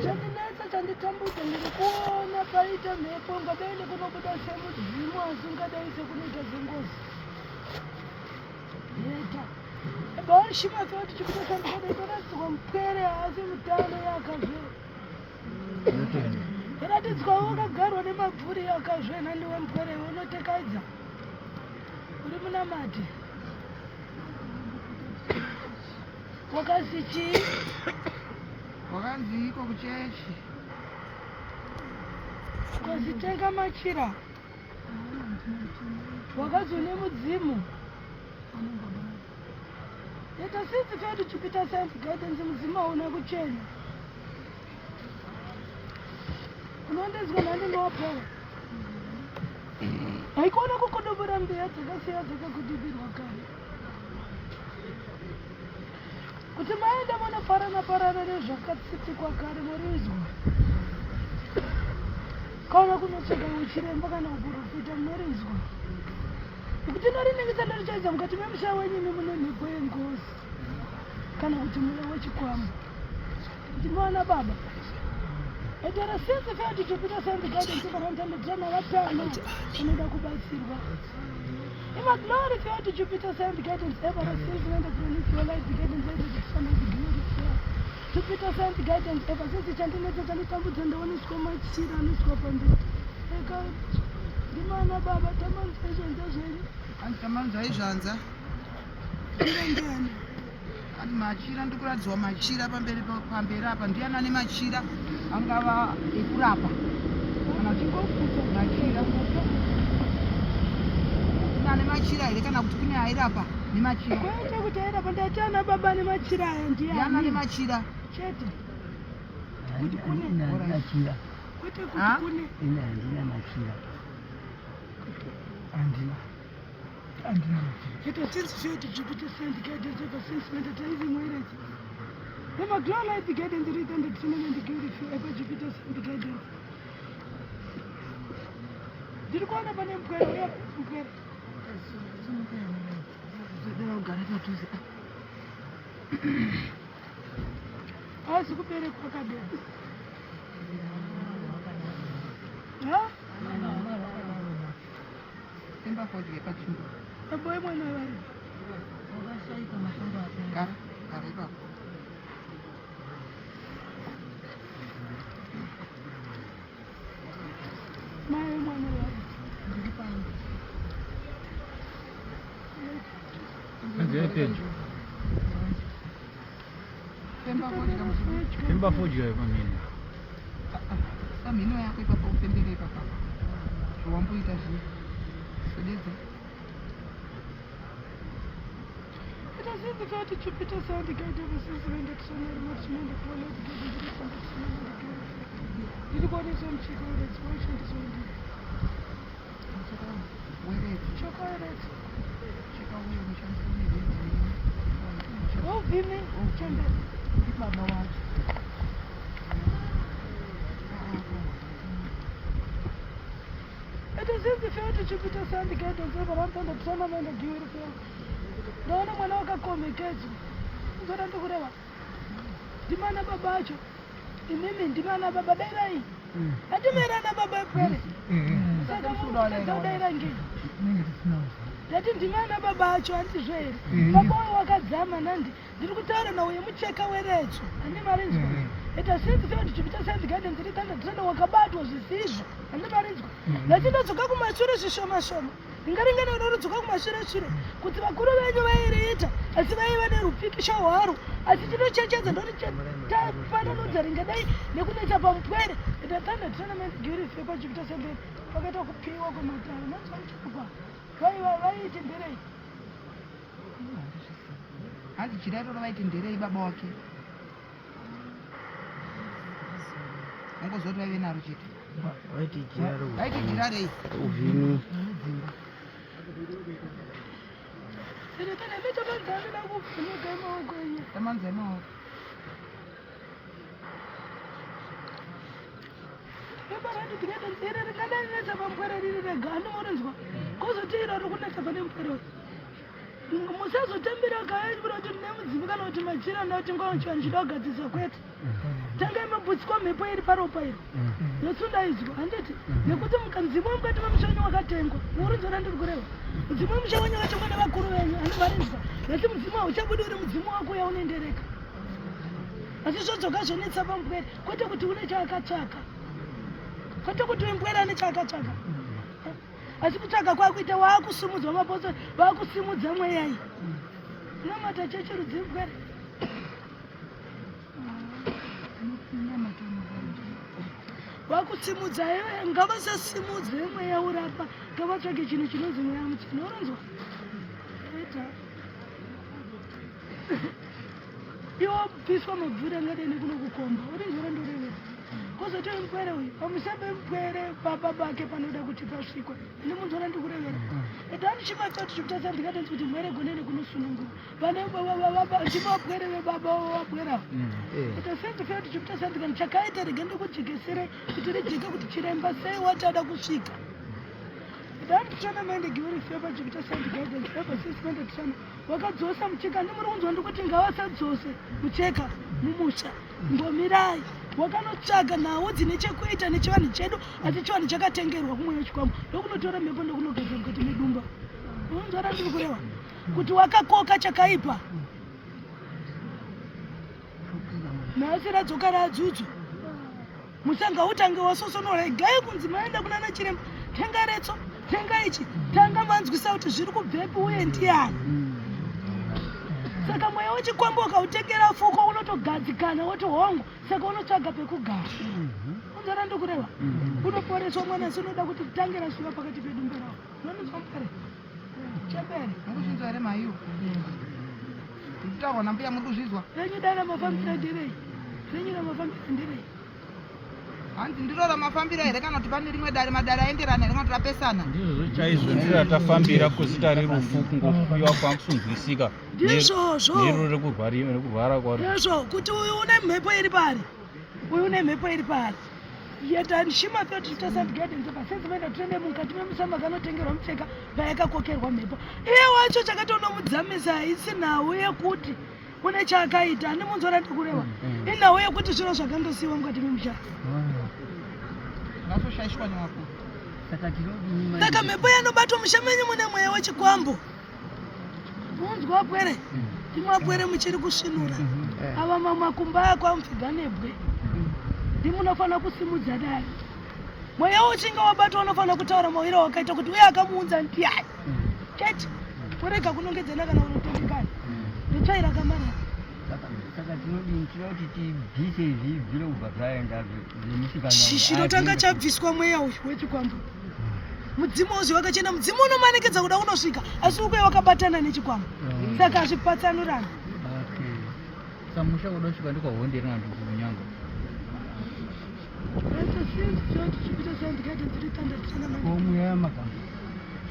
Chandinetsa chanditambudza ndiri kuona paita mhepo ungadai nekunobuda semudzimu asi ungadai sekunoita sengozi. Yeta. Bashima kuti chikuita sandikada itoratidzwa mupwere haasi mutano yakazve. Toratidzwa wakagarwa nemabvuri yakazve nhandiwe mupwere unotekaidza. Uri munamati. Wakazi chii? Wakanzi iko kuchechi. Ukazitenga machira. Wakazi une mudzimu. Ita since fedu Jupiter Science Guidance mudzimu hauna kuchena. Unondinzwa nani nowapera? Haikona kukodobora mbeya dzakasiya dzakakudibirwa kare. Kuti maenda munoparana parana nezvakatsitikwa kare murizwa. Kana kunotsvaka uchiremba kana uprofita munorinzwa. Nekuti noriningisa ndorichaidza mukati memusha wenyu imi mune mhepo yengozi kana kuti mweya wechikwambo. Ndinoona baba. Etera since failed to Peter send the guidance of around drama vatano unoda kubatsirwa. Ima glory failed to Jupiter send guidance ever since when the promise your life the guidance ever to send the glory Jupiter send guidance ever since chandinetsa chanditambudza ndaoneswa machira anoiswa pamberi. Eka ndimana baba tamanzwa izvanza zvenyu. Hanzi tamanzwa izvanza. Chira ndiani? Hanzi machira ndikuratidzwa machira pamberi pamberi apa ndiani ane machira angava ekurapa kana kuti machira kune ane machira here kana kuti kune airapa nemachira kwete kuti airapa ndati ana baba ane machira aya ndiani ane machira chete kuti kune machira kwete kuti kune ini handina machira handina Ita since fate Jupiter sent guidance ever since meditating waited. The glow light the guidance written the tournament beautiful ever Jupiter sent guidance. Ndiri kuona pane mupwere uya mupwere. Kugara padhuze. Haasi kuberekwa akadero. Ha? Pemba fodya yepachimbo. Baba wemwana vari. Wakashaika masvondo apera. Gara, gara ipapo. Mai wemwana vari. Ndiri pano. Nzee pedyo. Pemba fodya muzukuru. Pemba fodya pamhino. Pamhino yako ipapo upembere ipapa. Zvawamboita zviya. Swededza. It has been the to Jupiter sound the guide ever since when the sun and the and the planet the guide the sun the sun and the guide. Ndiri kuoneswa mucheka weretsi waishandiswa ndii. Weretsi. Mucheka weretsi. Mucheka uyu unoshandiswa neredzi. Wauvhime chembere. Ndibaba wacho. It is in the field to Jupiter sand guidance ever and the tournament of beautiful. Ndaona mwana wakakomekedzwa. Nzora ndikureva. Ndimana baba acho. Imimi ndimana baba dairai. Atimaira ana baba epwere. Saka mukutadza kudaira ngei? Ndati ndimana baba acho handizvo here? Baba uyo wakadzama nandi ndiri kutaura nawo yemucheka weretsvo handi marinzwa ita since seven Jupiter sand guidance iri thunder trend wakabatwa zvisizvo handi marinzwa ndati ndodzoka kumashure zvishoma shoma ndingaringana unorudzoka kumashure shure kuti vakuru venyu vairiita asi vaiva nerupikisha hwaro asi chinochechedza ndorifananudza ringadai nekunetsa pamupwere ita thunder tournament girife kwajupiter semberi pakaita kupiwa kwematare manzwa muchikupa vaiva vaiiti nderei Hanzi jira iroro vaiti nderei baba wake. Ungozoti vaive naro chete. Vaiti jira ro. Vaiti jira rei? Uvhimi. Tamanza emaoko. Iri ringadai rinetsa pamupwere riri rega andimorinzwa kozoti iro riri kunetsa pane mupwere uyu musazotambira kaibura kuti ndine mudzimu kana kuti machira nda kuti ngochivanhu chida kugadzirisa kwete tangai mabhutswa mhepo iri paropa iro yosundaidzwa handiti nekuti mudzimu wemukati memusha wenyu wakatengwa murinzwa randiri kureva mudzimu wemusha wenyu wakatengwa nevakuru venyu handivarinzwa asi mudzimu hauchabudi uri mudzimu wako uya unendereka asi zvodzoka zvonetsa pamupwere kwete kuti une chaakatsvaka kwete kuti uimbwere ane chaakatsvaka asi kutsvaga kwakuita waakusimudzwa mapostori waakusimudza mweya iyi unamata chechi rudzi mbwere vakusimudza ngavasasimudze mweya urapa ngavatsvage chinhu chinonzi mweya mutsvene uronzwa ita iwo bviswa mabvuri angadai nekuno kukomba urinzwa randorevera kozoti mupwere uyu pamusha pemupwere baba bake panoda kuti pasvikwe ine munzwa randikurevera edandichimaita kuti chikutasa ndikatanzi kuti mwere gonene kunosunungura vane ndimapwere vebaba vavapwera ita senzi fea kuti chikutasa ndikani chakaita rega ndikujekesere kuti rijeke kuti chiremba sei wachada kusvika dandichana maende giuri fea pachikutasa ndikaita ever since maende tichana wakadzosa mucheka ndimuri kunzwa ndikuti ngavasadzose mucheka mumusha ngomirai wakanotsvaga nhau dzine chekuita nechivanhu chedu asi chivanhu chakatengerwa kumweya wechikwambo ndokunotora mhepo ndokunogeza mukati medumba unonzwa randiri kureva kuti wakakoka chakaipa nhasi radzoka radzudzo musanga utange wasosonora igai kunzi maenda kunana chiremba tenga retso tenga ichi tanga manzwisa kuti zviri kubvepi uye ndiyani saka mweya wechikwambo ukautengera fuko unotogadzikana woti hongu saka unotsvaga pekugara unzora ndikureva unoporeswa mwana asi unoda kuti tange rasvika pakati pedumbe ravo unonzwa mupere chembere Mukuzvinzwa here maiwo? Ndikutaurwa nambuya muri kuzvizwa? renyu dai ramafambira ndirei renyu ramafambira ndirei Hanzi ndiro ramafambira here kana kuti pane rimwe dare madare aenderana here kana kuti rapesana? Ndizvozvo chaizvo ndiro ratafambira kuzita rerufu kungofiwa kwakusunzwisika Ndizvozvo. nero rekurwara kwaro. Ndizvo kuti uyu une mhepo iri paari uyu une mhepo iri paari yetanshima 30 gardens pasenzi vaenda tiende mukati memusamba kanotengerwa mucheka payakakokerwa mhepo iye wacho chakatonomudzamisa haisi nhau yekuti une chaakaita handi munzwa randikureva inhau yekuti zviro zvakandosiiwa mukati memusha Zvasoshaishwa nevakuru. Saka tinodini manje? Saka mhepo yanobatwa musha menyu mune mweya wechikwambo. Munzwa pwere, imwa pwere muchiri kusvinura. Ava mamakumba ako amupfiga nebwe. Ndimunofanira kusimudza dare. Mweya uchinge wabatwa unofanira kutaura mawiro wakaita kuti uye akamuunza ndiani. Chete. Kurega kunongedzana kana unotendekana. Ndotsvaira kamara. Saka tinodini tinoda kuti tibvise izvi ibvire kubva zvaenda zvemusikana Chinotanga chabviswa mweya uyu wechikwambo. Mudzimu uzi wakachena, mudzimu unomanikidza kuda kunosvika, asi ukuye wakabatana nechikwambo. Saka hazvipatsanurana. Okay. Samusha kuda kusvika ndikwaHonde here kana kuti kuNyanga? Mweya wamagamba.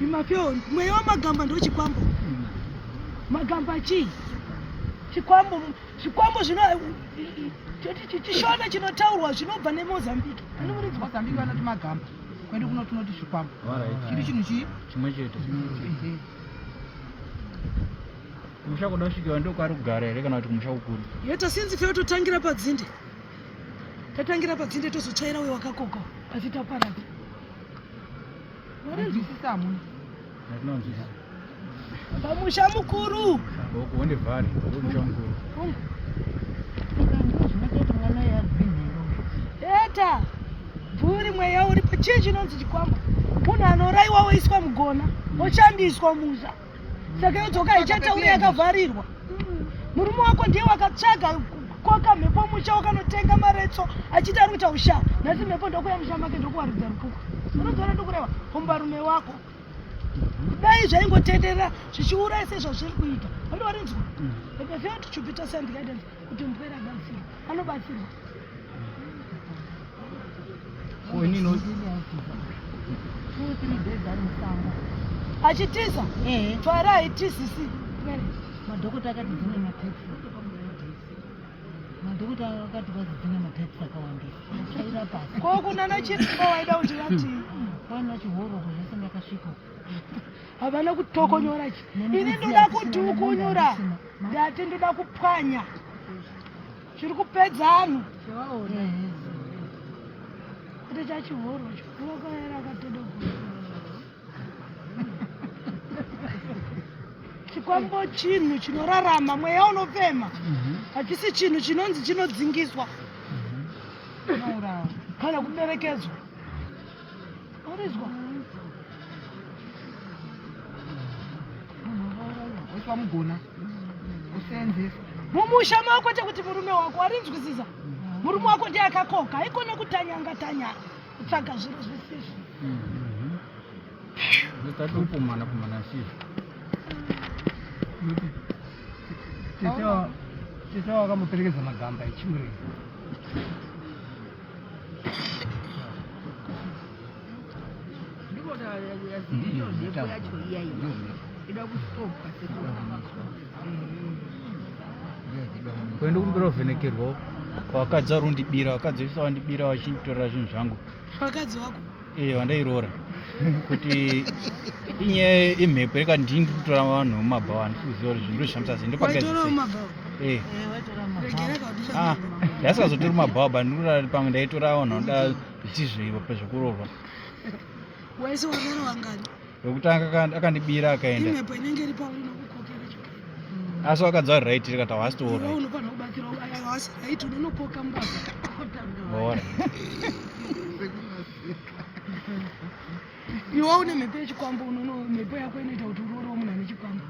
Imafyo, mweya wamagamba ndochikwambo. Magamba chii? Chikwambo, zvikwambo zvino chishona chinotaurwa zvinobva neMozambique. Anomurinzwa? Mozambique vanoti magamba. Kwedu kuno tinoti zvikwambo. Chiri chinhu chii? Chimwe chete. Kumusha kuda kusvikiwa ndokwaari kugara here kana kuti kumusha kukuru? Yeta sinzi feyo totangira padzinde. Tatangira padzinde tozotsvaira uyo wakakoka asi taparadza. Nzwisisa hamuna. Ndatinonzwisisa. Pamusha mukuru. Kuhonde Valley ndomusha mukuru. Eta bvuri mweya uri chii chinonzi chikwambo munhu anouraiwa woiswa mugona oshandiswa musha saka yodzoka haichatauri yakavharirwa murume wako ndiye wakatsvaga koka mhepo musha wakanotenga maretso achiti ari kuita usha nhasi mhepo ndokuya musha make ndokuwaridza rupuko unozoona ndokureva hombarume wako kudai zvaingotenderera zvichiuraya sezvazviri kuita vandovarinzwa epefeoti chupita sand guidance kuti mupwere abatsirwa anobatsirwa Two, three days ari musango. Achitiza? Twara haitizisi. Dzirikupera. Madhokota akati dzine matex. Madhokota akati kwazi dzine matex akawandisa. Tsvaira pasi. Ko kunana chiremba waida kuti vatii? Kwana chihoro zvese ndakasvika. Havana kutokonyora chi. Ini ndoda kutukunyura. Ndati ndoda kupwanya. Zviri kupedza anhu. Kuti chachihoro chikurokaera akatodogora. Chikwambo chinhu chinorarama, mweya unofema. Hachisi chinhu chinonzi chinodzingiswa kana kuberekedzwa. Urizwa? Wese wamugona kuseenzesa Mumusha mako kwete kuti murume wako warinzwisisa. Murume wako ndiye akakoka, haikona kutanyanga tanya kutsvaga zviro zvisizvo. Tatopumana pumana sizvo. Tete wakamuperekedza magamba echimurei. Ndiyo mhepo yacho iya iya ida kustopwa sekuru. Kuenda kumbira kuvhenekerwawo vakadzi vari kundibira, vakadzi vese vandibira vachinditorera zvinhu zvangu. Vakadzi vako Eh, vandairoora kuti inyaya yemhepo reka ndini kutora vanhu vemumabhawa, handisi kuziva kuti zvinhu ndozvishamisa sei. Waitorawo mabhawa? Eh. Regera kaudisha. Ah, ndasingazotori mabhawa, but ndikutora pamwe ndaitora vanhu vanoda zvisizvo pazvekuroorwa. Waisi warora wangani? Wekutanga akandibira akaenda. Imhepo inenge iri pauri inokukokera chokwadi. Asi vakadzi vari right, rikati havasi Iwe right. unofanira kubatsira aya wasi right, unonokoka mbavha. Ora. Iwe une mhepo yechikwambo, unono mhepo yako inoita kuti uroore munhu ane chikwambo.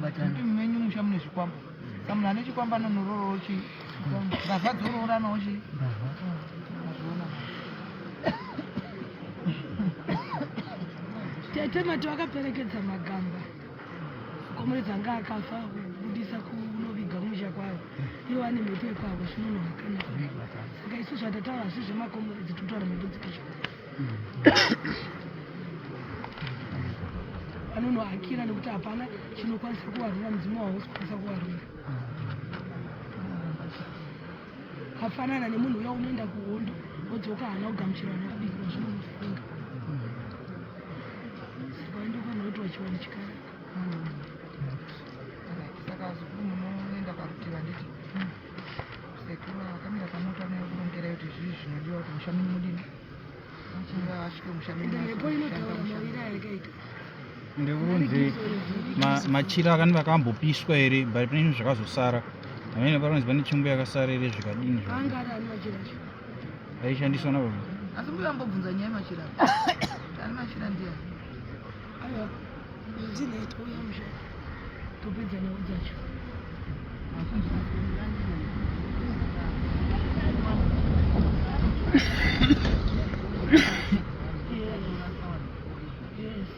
Kuti menyu musha mune zvikwambo, saka munhu ane chikwambo anonoroorawo chi mbavha dzorooranawo chi mazviona. Tete mati vakaperekedza magamba komuredza anga akafa kubudisa kunoviga musha kwavo, ivo vane mhepo yekwavo zvinonohakanaka. Saka isu zvatataura asi zvemakomuredzi totaura mhepo dzikacho vanonohakira nekuti hapana chinokwanisa kuvarura, mudzimu wavo usikwanisa kuvarura. Kafanana nemunhu uya unoenda kuhondo wodzoka haana kugamuchirwa nekubikirwa zvinomufunga, saka waindofanira kuti wachiwana chikaraka. Alright, saka zukuru munoenda parutivi, handiti? Sekuru akamira pamota unokurongera kuti zvii zvinodiwa kuti musha menyu mudini vasvike musha menyu. Ende mhepo inotaura mauriro ayakaita. Ndikurunzi machira akani vakambopiswa here, but pane zvinhu zvakazosara amene paronzi pane chimbo yakasara here, zvikadini zvo? Anga ari ani machira acho? Aishandiswa nababa. Asi mbuya ambobvunza nyaya yemachira, ani machira ndiyani? Aiwa, ndine touya musha topedza nhau dzacho. Yes,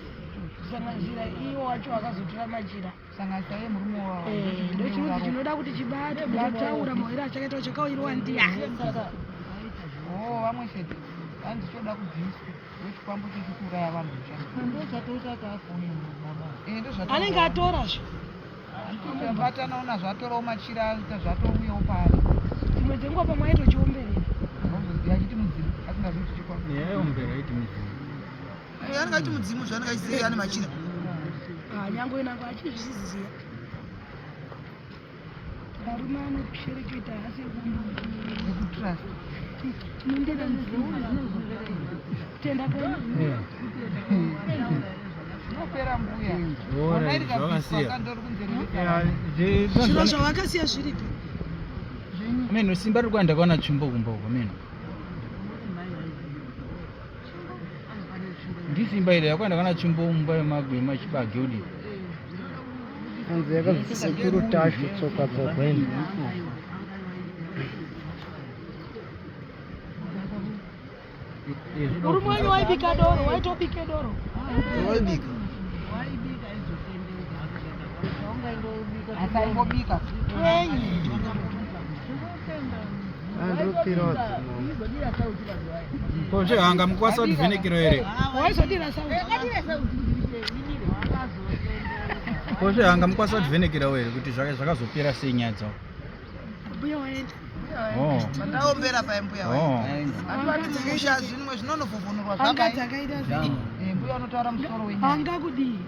kusanganisira iwo wacho akazotora machira. Sanganisa iye murume wavo. Ndochinonzi chinoda kuti chibate kutaura mawiro achakaita chakauyirwa ndiyani. Oh, vamwe chete hanzi choda kubviswa wechikwambo chechi kuuraya vanhu musha. Ndochatoita kuti afone baba. Eh, ndozvataura. Anenge atorazve. Batana una zvatorawo machira aita zvatouyawo paari. Dzimwe dzenguva pamwe aitochiomberera. Azoziva achiti mudzimu asingazivi kuti chikwambo. Yaiombera iti midzimu. Anenge achiti mudzimu zvaanenge achiziva ane machira. Ah, nyangwe nango achizviziziya, varume anoshereketa hasi nekutrust. Tinondera mudzimu kutenda kwenyu. Zvinopera mbuya. Ora, Ona iri kabviswa zvakasiya. kandori kunzerereka. Zviro zvavakasiya zviripi? Ameno simba riri kuenda ndakaona tsvimbo kumba uko, ameno ndisimba iri yakuenda ndakaona tsvimbo mumba yemachibage udi. Hanzi yakanzi sekuru Tashu tsoka dzogweni. Murume wenyu waibika doro, waitobike doro? Waibika. Waungaindobika. Asaingobika. Wenyu. Andopirawo. Kozve hanga mukwanisa kutivhenekera here? Waizodira sauti. Kozve hanga mukwanisa kutivhenekerawo here kuti zvakazopera sei nyaya dzavo? Mbuya waenda. Oh. Pandaombera paye mbuya waye. Oh. Ativatisha zvinwe zvinonovhovhonurwa Anga zvakai. dzakaita sei? Eh, mbuya unotaura musoro wenyaya. Anga kudii?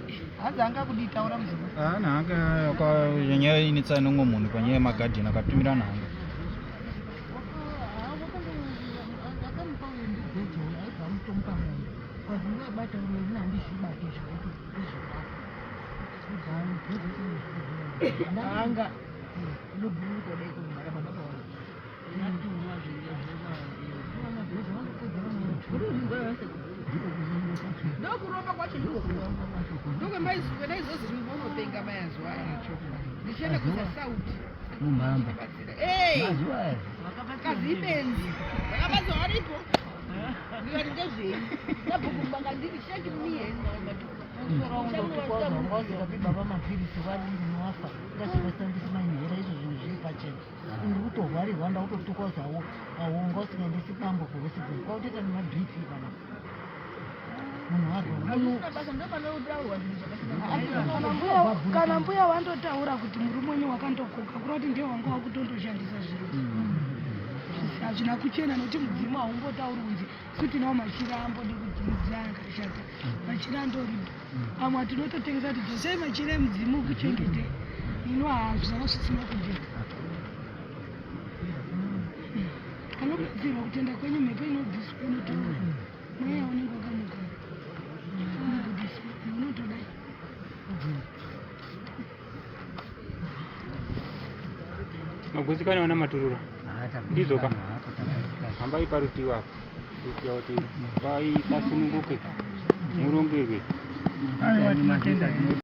Hanzi anga kudii taura muzukuru. Ah, nhanga nyaya inetsa nomwe munhu panyaya yemagadheni akatumira nhanga. Akamupa uyo ndigejo uyo aibva amutomupa mombe kwazi ndinobata uyo ini handizvibate zvekuti Anga inobhururuka kudai kumhara baba paona. Ndokuromba kwacho ndiko kuromba ndokwemaizvozvi unopenga mayazuva aya ndichienda kuisa sauti Mumhamba. Hey! Mazuva aya. Kazi ibenzi vakabatswa varipo ndikati ndezvei ndabhukumbanga ndiri chachimiye. Usikapi baba mapirisi wari ndinoafa ngazvikasandisi manhera izvo zvinhu zviri pachena uri kutorwarirwa ndakutotukwa zvawo awonga usikaendesi bambo kuhospital kwakutoita nemaBP kana munhu arwara. Hazvisina basa ndopanotaurwa zvinhu zvakasiyana. Kana mbuya wandotaura kuti murume wenyu wakandokoka, kureva kuti ndiye wanga wakutondoshandisa zviro hazvina kuchena, nokuti mudzimu haumbotauri kunzi su tinawo machira ambodi kuti mudzimu akashata, machira andoripo amwe atinototengesa kuti dzosei machira emudzimu kuchengete ino hazvanga zvisina kujeka. Anobatsirwa kutenda kwenyu, mhepo inobviswa, inotorwa, mweya unenge wakamugara unobudiswa, unotodai. Magutsikana vana Maturura. Ndizvo ka? Hambai parutivi apo kuitira kuti pasununguke murongerwe. Aiwa, tinotenda.